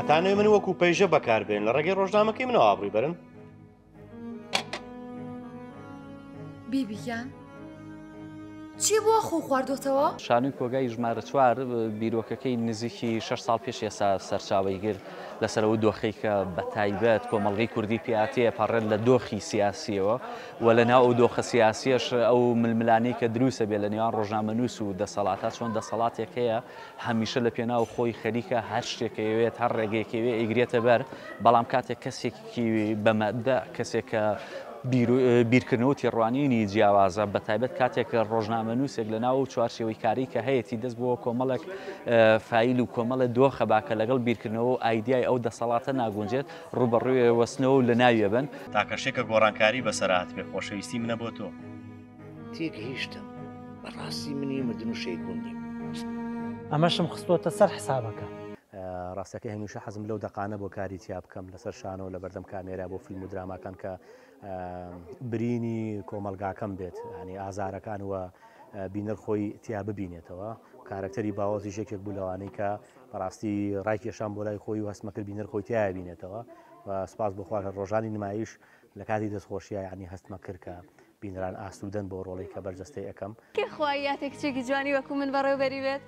ئەتانەوێ من وەکو پەیژە بەکار بێن لە ڕێگەی ڕۆژنامەکەی منەوە ئابڕووی بەرن؟ بیبی گیان چی بووە خۆو خواردۆتەوە؟ شانۆی کۆگای ژمارە چوار بیرۆکەکەی نزیکی شەش ساڵ پێش ئێستا سەرچاوەی گرت لەسەر ئەو دۆخەی کە بە تایبەت کۆمەڵگەی کوردی پیا تێپەڕێت لە دۆخی سیاسیەوە و لە ناو ئەو دۆخە سیاسیەش ئەو ململانێی کە دروستە بێت لە نێوان ڕۆژنامەنووس و دەسەڵاتا چۆن دەسەڵاتێک هەیە هەمیشە لە پێناو خۆی خەریکە هەر شتێک ئەیەوێت هەر ڕێگەیەک ئەیەوێت ئەیگرێتە بەر بەڵام کاتێک کەسێکی بە مەبدەء کەسێک کە بیرکردنەوە و تێڕوانینی جیاوازە بە تایبەت کاتێک ڕۆژنامەنووسێک لە ناو چوارچێوەی کاری کە هەیەتی دەست بۆ کۆمەڵێک فایل و کۆمەڵێک دۆخە با کە لەگەڵ بیرکردنەوە و ئایدیای ئەو دەسەڵاتە ناگونجێت ڕووبەڕووی وەستنەوە و لە ناویە بن. تاکە شتێک کە گۆڕانکاری بەسەر هاتبێ خۆشەویستی منە بۆ تۆ. تێگەیشتم، بەڕاستی من هی مردن و شەهیدبوون نیم. ئەمەشم خستۆتە سەر حسابەکە. ڕاستەکەی هەمیشە حەزم لەو دەقانە بۆ کاری تیا بکەم لەسەر شانۆ لەبەردەم کامێرا بۆ فیلم و دراماکان کە برینی کۆمەڵگاکەم بێت ینی ئازارەکان و بینەر خۆی تیا ببینێتەوە کارەکتەری باوەزیش یەکێک بوو لەوانەی کە بەڕاستی ڕایکێشام بۆ لای خۆی و هەستمە کرد بینەر خۆی تیا بینێتەوە و سپاس بۆ خوا کە ڕۆژانی نمایش لە کاتی دەستخۆشیە یعنی هەستمە کرد کە بینەران ئاسوودەن بۆ ڕۆڵی کە بەرجەستەی ئەکەم. کێ خوای یاتێ کچێکی جوانی وەکو من بەڕێوبەری بێت؟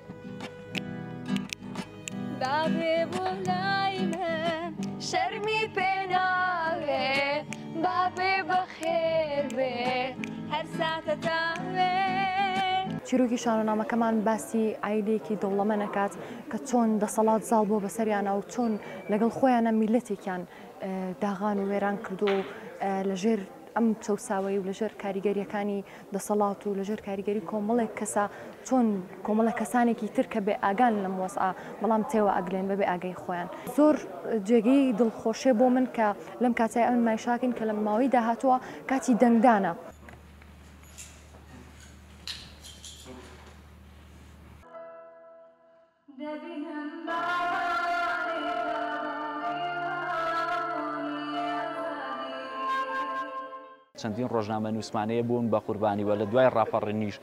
با بێ بۆ لای من شەرمی پێ ناوێ با بێ بەخێر بێ هەر ساتەتان وێ. چیرۆکی شانۆنامەکەمان باسی عایلەیەکی دەوڵەمەند ئەکات کە چۆن دەسەڵات زاڵ بووە بەسەریانا و چۆن لەگەڵ خۆیانا میللەتێکیان داغان و وێران کردووە و لەژێر ئەم چەوساوەی و لەژێر کاریگەرییەکانی دەسەڵات و لەژێر کاریگەری کۆمەڵێک کەسە چۆن کۆمەڵە کەسانێکی تر کە بێ ئاگان لەم وەزعە بەڵام تێوە ئەگلێن بەبێ ئاگای خۆیان. زۆر جێگەی دڵخۆشیە بۆ من کە لەم کاتەی ئەم نمایشاکەین کە لە ماوەی داهاتووە کاتی دەنگدانە. چەندین ڕۆژنامەنووسمانەیە بوون بە قوربانی و لە دوای ڕاپەڕینیش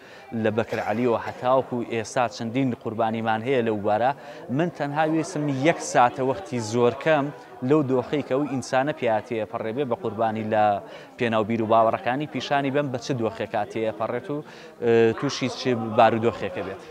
لە بەکر عەلیەوە هەتاوەکو ئێستا چەندین قوربانیمان هەیە لەو بارە من تەنها ویستم یەک ساتە وەختی زۆر کەم لەو دۆخەی کە ئەو ئینسانە پیا تێئەپەڕێ بێ بە قوربانی لە پێناو بیر و باوەڕەکانی پیشانی بەم بە چ دۆخێکا تێئەپەڕێت و تووشی چ بارودۆخێکە بێت.